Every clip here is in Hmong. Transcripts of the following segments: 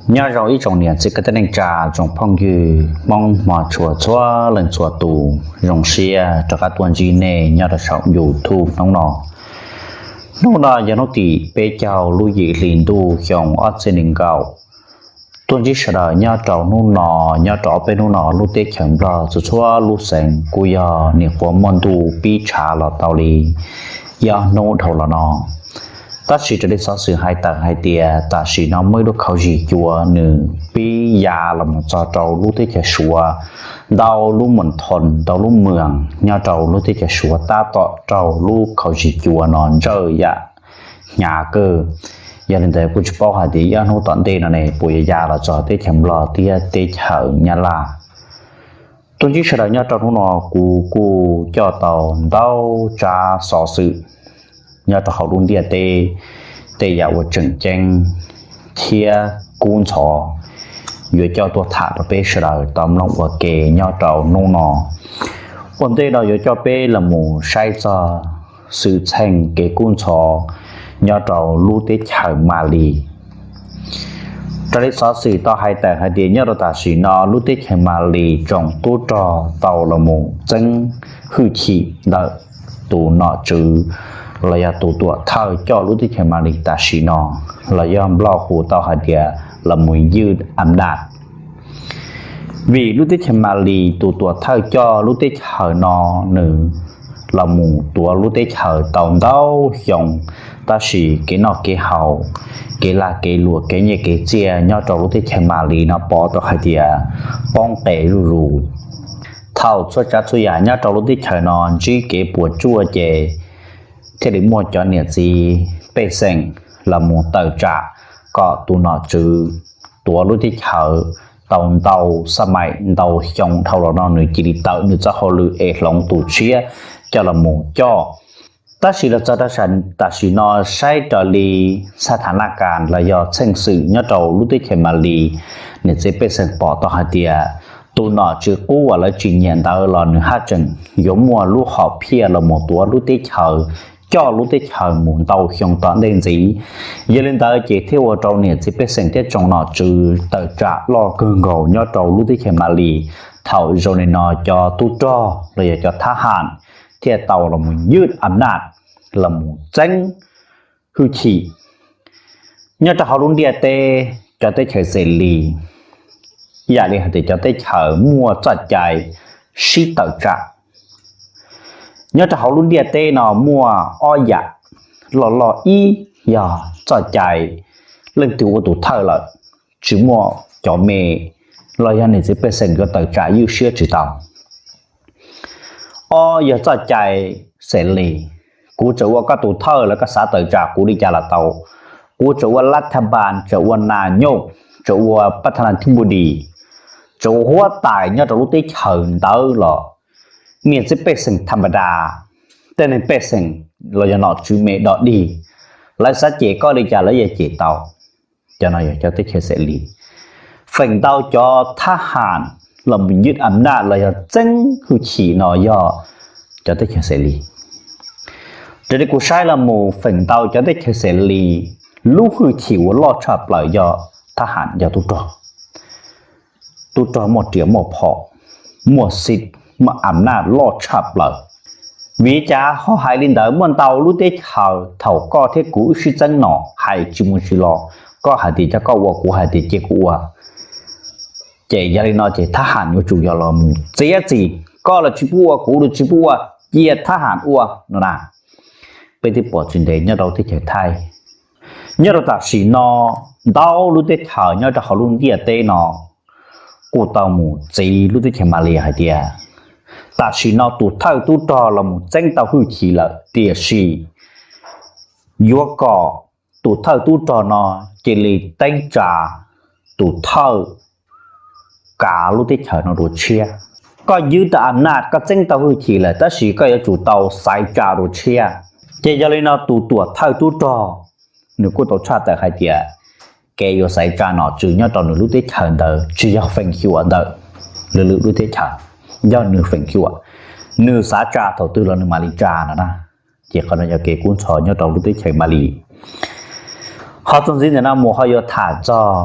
Nyob zoo ib tsoom niam txiv kwv tij neej tsa, tsoom phooj ywg Hmoob hmov tshua txhua leej txhua tus, zoo siab rov qab tuaj ntsib nej nyob rau saum YouTube hnub no. Hnub no yog hnub tim peb caug lub yim hli ntuj xyoo ob txhiab nees nkaum. Tuaj ntsib sawv daws nyob rau hnub no, nyob rau ob peb hnub no lub teb chaws Nplog txhua txhua lub xeev kuj yog nim qhuav muaj ntuj pib tshav los tau li ob hnub dhau los no. Tab sis raws li xov xwm hais tawm hais tias tam sim no muaj ib lub khaub zig cua nws pib ya los mus txog rau lub teb chaws Suav, ntau lub moos thoos ntau lub moos nyob rau lub teb chaws Suav tab tom raug lub khaub zig cua no ntsawj yam hnyav kawg. Yog li ntawd kuj tsis paub hais tias ib ob hnub tom ntej no ne puas yuav ya los txog teb chaws Nplog thiab teb chaws Nyab Laj. Tuaj ntsib sawv daws nyob rau hnub no kuv kuj coj tau ntau tsab xov xwm nyob rau hauv lub ntiaj teb, tej yam uas tseem ceeb thiab kub ntxhov yuav coj tuaj tham rau peb sawv daws tau mloog ua ke nyob rau hnub no. Ua ntej no yuav coj peb los mus saib txog xwm txheej kev kub ntxhov nyob rau lub teb chaws Malis. Raws li xov xwm tau hais tawm hais tias nyob rau tam sim no lub teb chaws Malis tsoom tub rog tau los mus txeeb hwj chim ntawm tus nom tswv los yog tus tuam thawj coj lub teb chaws Malis tam sim no, los yog Nplog hu tau hais tias los mus ywj am naj. Vim lub teb chaws Malis tus tuam thawj coj lub teb chaws no nws los mus tuav lub teb chaws tau ntau xyoo, tab sis kev noj kev haus, kev lag kev luam, kev nyiaj kev txiaj nyob rau lub teb chaws Malis no pom tau hais tias poob qes zuj zus. Thaum txhua tsav txhua yam nyob rau lub teb chaws no ntsib kev puas tsuaj ces thiaj li muaj cov niam txiv pej xeem los mus tawm tsam kom tus nom tswv tuav lub teb chaws tau ntau xab maim ntau xyoo dhau los no nws cia li tawm nws txoj hauj lwm es hloov tus tshiab coj los mus coj. Tab sis los txog tam sim no saib raws li xab tha naj kas los yog txheej xwm nyob rau lub teb chaws Malis, niam txiv pej xeem pom tau hais tias tus nom tswv qub uas lawv tsis nyiam ntawd los nws haj tseem yuav muaj lub hom phiaj los mus tuav lub teb chaws, coj lub teb chaws mus ntau xyoo tom ntej ntxiv. Yog li ntawd ces thiaj ua rau niam txiv pej xeem thiab tsoom nom tswv tawm tsam loj kawg nkaus nyob rau lub teb chaws Malis. Thaum zoo li no cov tub rog los yog cov thab ham thiaj tau los mus ywj am naj, los mus txeeb hwj chim nyob rau hauv lub ntiaj teb cov teb chaws xes lis, yam li hais tias cov teb chaws muaj txoj cai sib tawm tsam. Nyob rau hauv lub ntiaj teb no muaj ob yam loj loj, ib yog txoj cai leej twg ua tus thawj lawm tsis muaj cov me los yog niam txiv pej xeem yuav tawm tsam ywj siab tsis tau. Ob yog txoj cai xes lis, kuv tseem ua koj tus thawj los koj xav tawm tsam kuv li cas los tau. Kuv tseem ua lab thaj npas, tseem ua nas nyoj, tseem ua pab thab las thib npu dis, tseem ua huab tais nyob rau lub teb chaws ntawd los niam txiv pej xeem tham npa das, tej neeg pej xeem los yog nom tswv me dog dig, lawv xav cem koj li cas lawv yeej cem tau. Cov no yog cov teb chaws xes lis. Feem ntau cov thab ham los mus ywj am naj los yog txeeb hwj chim no yog cov teb chaws xes lis. Raws li kuv saib los mus feem ntau cov teb chaws xes lis lub hwj chim uas loj tshaj plaws yog thab ham, yog tub rog. Tub rog muaj riam muaj phom, muaj xib, muaj am naj loj tshaj plaws. Vim li cas ho hais li ntawd? Muaj ntau lub teb chaws thaum koj thiab kuv wb sib txeeb no hais tsis mus tsis los, koj hais tias coj koj ua, kuv hais tias cia kuv ua, ces yog li no ces thab ham yuav tsum yog los mus txiav txim, koj los tsis pub ua, kuv los tsis pub ua, cia thab ham ua no na. Peb twb pom tsis ntev nyob rau teb chaws Thaib. Nyob rau tam sim no ntau lub teb chaws nyob rau hauv lub ntiaj teb no kuj tau mus txiv lub teb chaws Malis hais tias tam sim no tus thawj tub rog los mus txeeb tau hwj chim lawm, tiam sis yuav kom tus thawj tub rog no cia li teeb tsa tus thawj kav lub teb chaws no dua tshiab. Koj ywj tau am naj, koj txeeb tau hwj chim lawm, tab sis koj yuav tsum tau xaiv tsa dua tshiab. Ces yog li no tus tuam thawj tub rog nws kuj tau tshaj tawm hais tias kev yuav xaiv tsa nom tswv nyob rau nws lub teb chaws ntawd tsis yog feem xyuam ntawm lwm lub teb chaws, yog nws feem xyuam, nws xav tsa thaum twg los nws mam li tsa no na. Ces qhov no yog kev kub ntxhov nyob rau lub teb chaws Malis. Ho txog ntxiv ntawm no mus ho yuav tham txog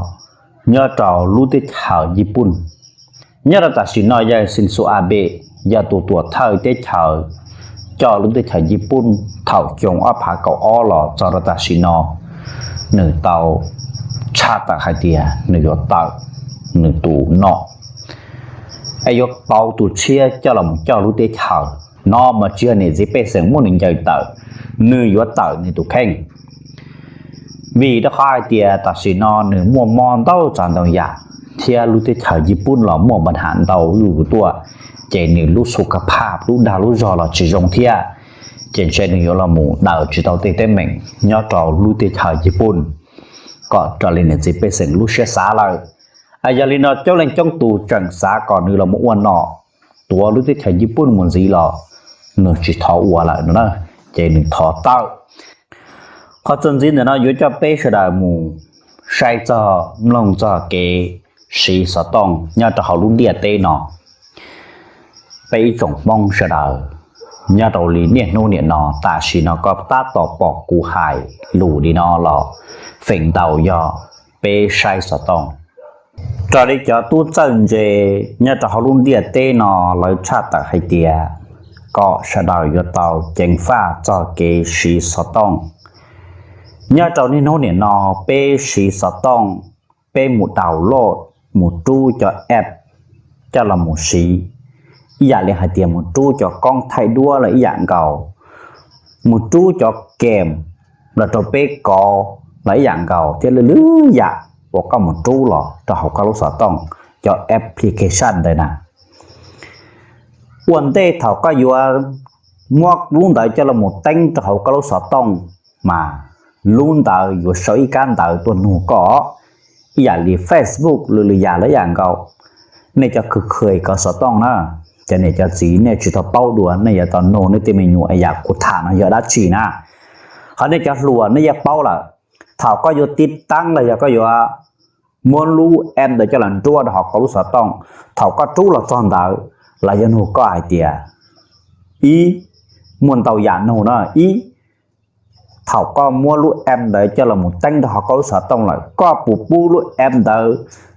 nyob rau lub teb chaws Yiv Pooj. Nyob rau tam sim no yawg Shinzo Abe yog tus tuam thawj teb chaws coj lub teb chaws Yiv Pooj thaum xyoo ob phav kaum ob los txog rau tam sim no, nws tau tshaj tawm hais tias nws yuav tawm nws tus nom es yuav pauv tus tshiab coj los coj lub teb chaws no mas tsis yog niam txiv pej xeem muab nws ncaws tawm, nws yuav tawm nws tus kheej. Vim rau qhov hais tias tam sim no nws muaj mob ntau tsav ntau yam, thiab lub teb chaws Yiv Pooj los muaj npa ham ntau lub tuaj, ces nws lub xu ka phaj lub dag lub zog los tsis zoo thiab, ces ntshe nws yuav los mus daws tsis tau tej teeb meem nyob rau lub teb chaws Yiv Pooj kom raws li niam txiv pej xeem lub siab xav lawm. Yog li no coob leej coob tus tseem xav kom nws los mus ua nom tuav lub teb chaws Yiv Pooj mus ntxiv los nws tsis thov ua lawm no na, ces nws thov tawm. Qhov txuas ntxiv ntawm no yuav coj peb sawv daws mus saib txog mloog txog kev siv xov tooj nyob rau hauv lub ntiaj teb no. Peb ib tsoom Hmoob sawv daws, nyob rau li niaj hnub niam no tam sim no koj tab tom pom kuv hais lus li no los feem ntau yog peb saib xov tooj. Raws li cov tub txawj ntse nyob rau hauv lub ntiaj teb no lawv tshaj tawm hais tias kom sawv daws yuav tau ceev faj txog kev siv xov tooj. Nyob rau niaj hnub niam no peb siv xov tooj, peb mus download, mus rub cov app coj los mus siv, ib yam li hais tias mus rub cov koob thaij duab los ib yam nkaus, mus rub cov game los rau peb kov los ib yam nkaus thiab lwm lwm yam uas koj mus rub los rau hauv koj lub xov tooj, cov application ntawd na. Ua ntej thaum koj yuav muab lub ntawd coj los mus teeb rau hauv koj lub xov tooj mas lub ntawd yuav sau ib kab ntawv tuaj nug koj, ib yam li Facebook lwm lwm yam los ib yam nkaus. Nej cov khwv khwv kov xov tooj na, cov niam cov txiv nej tsis tau paub dua, nej yuav tau nug nej tej me nyuam yam kuv tham no yog dab tsi na. Ho nej cov hluas nej yeej paub lawm, thaum koj yuav tiv taab los yog koj yuav muab lub app ntawd coj los nruab rau hauv koj lub xov tooj, thaum koj rub los txog ntawd lawv yuav nug koj hais tias, ib, muaj ntau yam nug no, ib, thaum koj muab lub app ntawd coj los mus teeb rau hauv koj lub xov tooj lawm koj puas pub lub app ntawd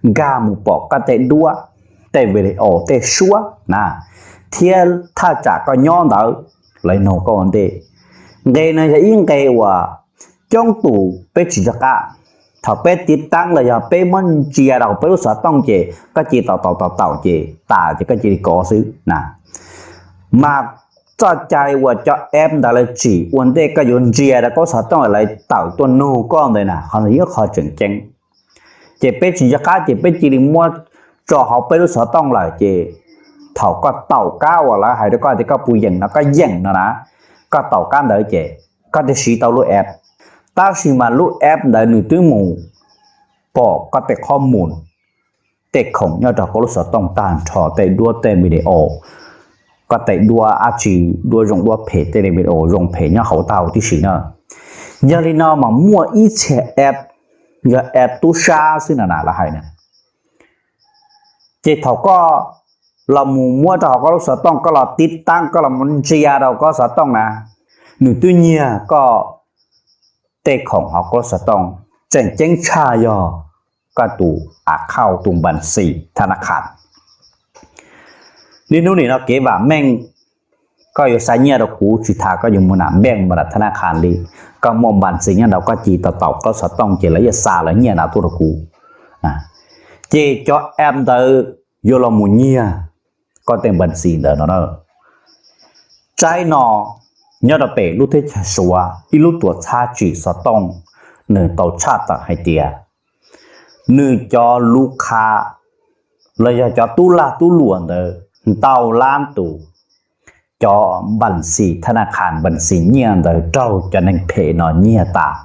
nkag mus pom koj tej duab, tej video, tej suab na, thiab thaj tsam koj nyob ntawd, lawv nug koj ua ntej. Nqe no yog ib nqe uas coob tus peb tsis nco qab. Thaum peb tiv taab los yog peb muab ntsia rau peb lub xov tooj ces koj cia li taum taum taum taum ces tas ces koj cia li kov xwb na. Mas txoj cai uas cov app ntawd lawv tsim ua ntej koj yuav ntsia rau koj lub xov tooj lawv tawm tuaj nug koj ntawd na, qhov ntawd yog qhov tseem ceeb. Ces peb tsis nco qab ces peb cia li muab tso hauv peb lub xov tooj lawm ces thaum koj taum kab uas lawv hais rau koj tias koj puas yeem no koj yeem no na, koj taum kab ntawd ces koj thiaj siv tau lub app. Tab sis mas lub app ntawd nws twb mus pom koj tej qhob mus, tej khoom nyob rau koj lub xov tooj tag nrho, tej duab tej video, koj tej duab dab tsi, duab zoo duab phem, tej video zoo phem nyob hauv tau tib si na. Yog li no mas muaj ib txhia app, yog app tub sab xwb no na lawv hais na. Ces thaum koj los mus muab rau hauv koj lub xov tooj, koj los tiv taab, koj los mus ntsia rau koj xov tooj na, nws twb nyiag koj tej khoom hauv koj lub xov tooj, tseem ceeb tshaj yog koj tus account, tus npas xis tha na khas. Niaj hnub nim no kev vam meej, koj yuav xa nyiaj rau kuv tsis tas koj yuav mus nram npeej mus nram tha na khas li, koj muaj npas xis nyob ntawd koj cia li taum taum koj lub xov tooj ces lawv yeej xa lawv nyiaj ntawd tuaj rau kuv. Ces cov app ntawd yuav los mus nyiag koj tej npas xis ntawd no na. Tsaib no nyob rau pem lub teb chaws Suav ib lub tuam txhab tsim xov tooj, nws tau tshaj tawm hais tias nws cov lub qha los yog cov tub lag tub luam ntawd ntau lab tus, cov npas xis tha na khas, npas xis nyiaj ntawd raug cov neeg phem no nyiag tas.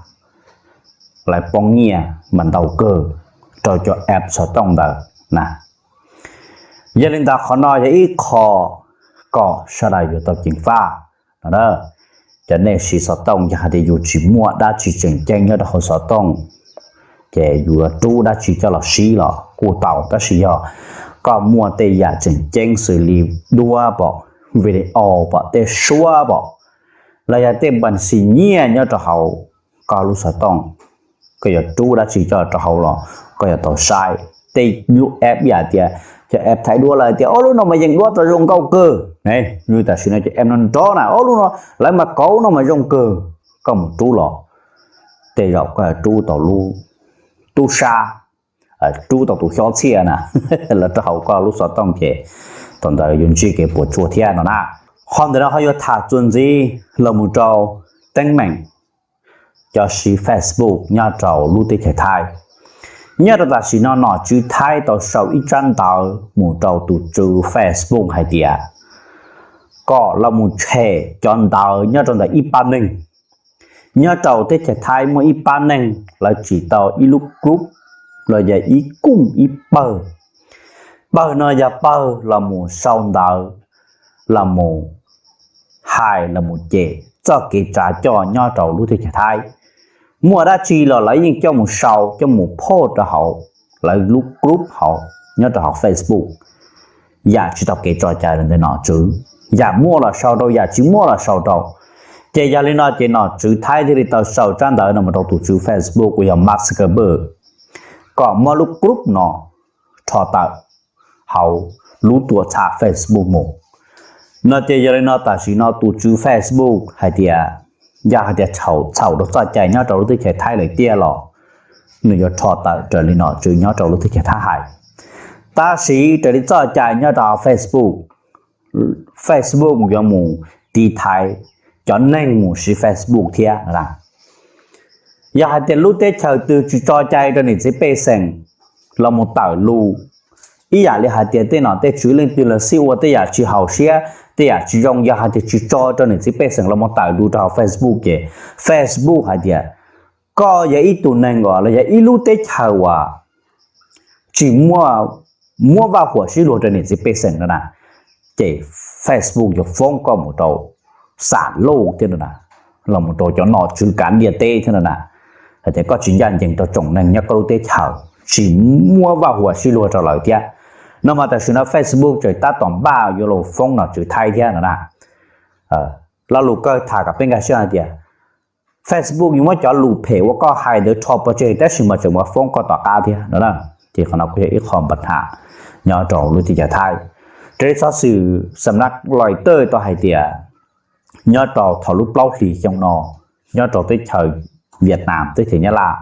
Lawv poob nyiaj mas ntau kawg rau cov app xov tooj ntawd na. Yog li ntawd qhov no yog ib qho kom sawv daws yuav tau ceev faj no. Cov nej siv xov tooj yog hais tias yus tsis muaj dab tsi tseem ceeb nyob rau hauv xov tooj, ces yus yuav rub dab tsi coj los siv los kuj tau, tab sis yog koj muaj tej yam tseem ceeb xws li duab pom, video pom, tej suab pom, los yog tej npas xis nyiaj nyob rau hauv koj lub xov tooj, koj yuav rub dab tsi coj rau hauv los koj yuav tau saib tej lub app ib yam tias cov app thaij duab lawv tias ob lub no mas yeej duab tau zoo nkauj kawg ne. Tam sim no cov app no nrov na, ob lub no lawv mas kauv no mas zoo kawg. Koj mus rub los, tej zaum koj yuav rub tau lub tub sab, rub tau tus xyob txhiaj na los rau hauv koj lub xov tooj ces thaum ntawd yuav ntsib kev puas tsuaj thiab no na. Qhov ntawm no ho yuav tham txuas ntxiv los mus rau teeb meem cov siv Facebook nyob rau lub teb chaws Thaib. Nyob rau tam sim no nom tswv Thaib tau sau ib tsab ntawv mus rau tus tswv Facebook hais tias kom los mus tshem cov ntawv nyob rau ntawm ib pab neeg. Nyob rau teb chaws Thaib muaj ib pab neeg lawv tsim tau ib lub group los yog ib kooj ib pawg. Pawg no yog pawg los mus sau ntawv, los mus hais los mus cem txoj kev tsav coj nyob rau lub teb chaws Thaib. Muaj dab tsi los lawv yeej coj mus sau coj mus post rau hauv lawv lub group hauv nyob rau hauv Facebook. Yam tsis tau kev tso cai los ntawm nom tswv, yam muaj los sau rau, yam tsis muaj los sau rau. Ces yog li no ces nom tswv Thaib thiaj li tau sau tsab ntawv no mus rau tus tswv Facebook uas yog Mark Zuckerberg kom muab lub group no rho tawm hauv lub tuam txhab Facebook mus. No ces yog li no tam sim no tus tswv Facebook hais tias yog hais tias txhaum rau txoj cai nyob rau lub teb chaws Thaib lawm tiag los nws yuav rho tawm raws li nom tswv nyob rau lub teb chaws Thaib hais. Tab sis raws li txoj cai nyob rau Facebook, Facebook yuav mus tiv thaiv cov neeg mus siv Facebook thiab. Yog hais tias lub teb chaws twg tsis tso cai rau niam txiv pej xeem los mus tawm lus, ib yam li hais tias tej nom tej tswv leej twg los xij ua tej yam tsis haum siab, tej yam tsis zoo, yog hais tias tsis tso rau niam txiv pej xeem los mus tawm lus rau hauv Facebook ces Facebook hais tias koj yog ib tug neeg uas los yog ib lub teb chaws uas tsis muaj, muab vaj huam sib luag rau niam txiv pej xeem no na, ces Facebook yuav foob koj mus rau xam loj thiab no na, los mus rau cov nom tswv kav liaj teb thiab no na, hais tias koj tsis ncaj ncees rau tsoom neeg nyob koj lub teb chaws, tsis muab vaj huam sib luag rau lawv thiab. No mas tam sim no Facebook tseem tab tom npaj yuav los foob nom tswv Thaib thiab no na. Lo lus kawg tham kom peb nkag siab hais tias Facebook yuav muab cov lus phem uas koj hais ntawd rho pov tseg tab sis mas tseem mus foob koj tom qab thiab no na. Ces qhov no kuj yog ib qho npa tham nyob rau lub teb chaws Thaib. Raws li xov xwm xam nas lais tawj tau hais tias nyob rau thaum lub plaub hlis xyoo no nyob rau teb chaws Vietnam teb chaws Nyab Laj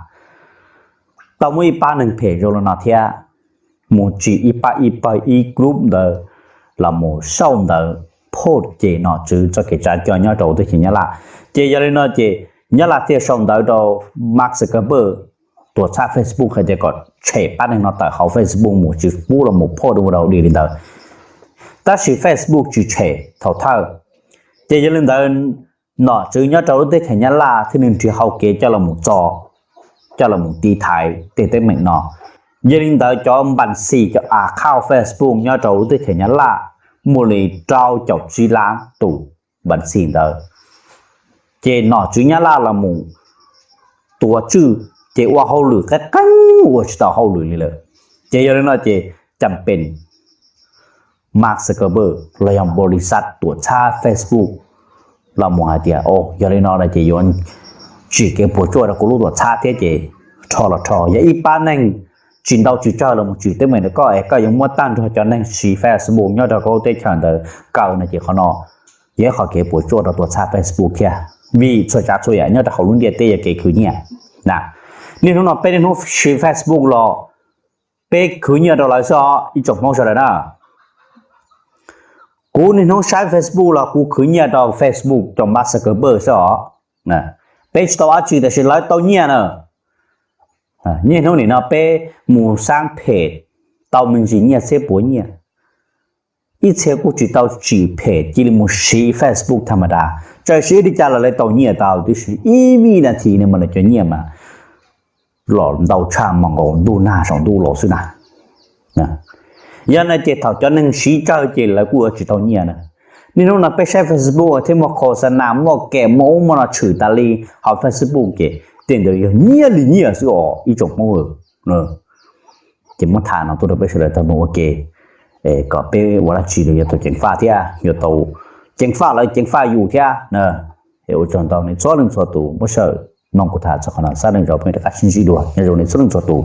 tau muaj ib pab neeg phem zoo li no thiab, mus tsim ib pab ib pawg ib group ntawd los mus sau ntawv phoj cem nom tswv txoj kev tsav coj nyob rau teb chaws Nyab Laj. Ces yog li no ces Nyab Laj thiaj sau ntawv rau Mark Zuckerberg tuam txhab Facebook hais tias kom tshem pab neeg no tawm hauv Facebook mus, tsis pub los mus phoj rau ua dau di li ntawd. Tab sis Facebook tsis tshem thaum thawj. Ces yog li ntawd nom tswv nyob rau lub teb chaws Nyab Laj thiaj li nrhiav hau kev coj los mus txo, coj los mus tiv thaiv tej teeb meem no. Yog li ntawd cov npas xis cov account Facebook nyob rau lub teb chaws Nyab Laj muaj li rau caum tsib lab tus npas xis ntawd. Ces nom tswv Nyab Laj los mus tuav tswj, ces ua hauj lwm qeeb qeeb ua tsis tau hauj lwm li lawm. Ces yog li no ces cam pes Mark Zuckerberg los yog npaus lis xaj tuam txhab Facebook los mus hais tias o yog li no no ces yuav tsim kev puas tsuaj rau kuv lub tuam txhab thiab ces rho los rho, yog ib pab neeg tsis ntau tsis tsawg los mus tsim teeb meem rau koj es koj yuav muab tag nrho cov neeg siv Facebook nyob rau koj lub teb chaws ntawd kaw no ces qhov no yog ib qho kev puas tsuaj rau tuam txhab Facebook thiab, vim txhua tsav txhua yam nyob rau hauv lub ntiaj teb yog kev khwv nyiaj na. Niaj hnub no peb niaj hnub siv Facebook los peb khwv nyiaj rau lawv xwb os ib tsoom Hmoob sawv daws na. Kuv niaj hnub saib Facebook los kuv khwv nyiaj rau Facebook rau Mark Zuckerberg xwb os. Peb tsis tau dab tsi tab sis lawv tau nyiaj na. Niaj hnub nim no peb mus xab phem tau me ntsis nyiaj txhiab puav nyiaj, ib txhia kuj tsis tau tsim phem cia li mus siv Facebook tham ma da, txawm siv li cas los lawv tau nyiaj tau tib si, ib vij nas this no mas lawv cov nyiaj mas los ntau tshaj mas nkaus ntuj nag saum ntuj los xwb na. Yog no ces thaum cov neeg siv tsawg ces lawv kuj yuav tsis tau nyiaj na. Niaj hnub no peb saib Facebook thiab muaj khos xa nas muaj kem muaj ub muaj no tshwm tas li hauv Facebook ces tej ntawd yog nyiaj li nyiaj xwb os ib tsoom Hmoob. Ces muab tham no tuaj rau peb sawv daws tau mloog ua ke kom peb ua dab tsi los yuav tau ceev faj thiab yuav tau ceev faj lawv ceev faj yus thiab. Es ua tsaug ntau nej txhua leej txhua tus muab sawv mloog kuv tham txog qhov no, sab leej zos peb rov qab sib ntsib dua, nyob zoo nej txhua leej txhua tus.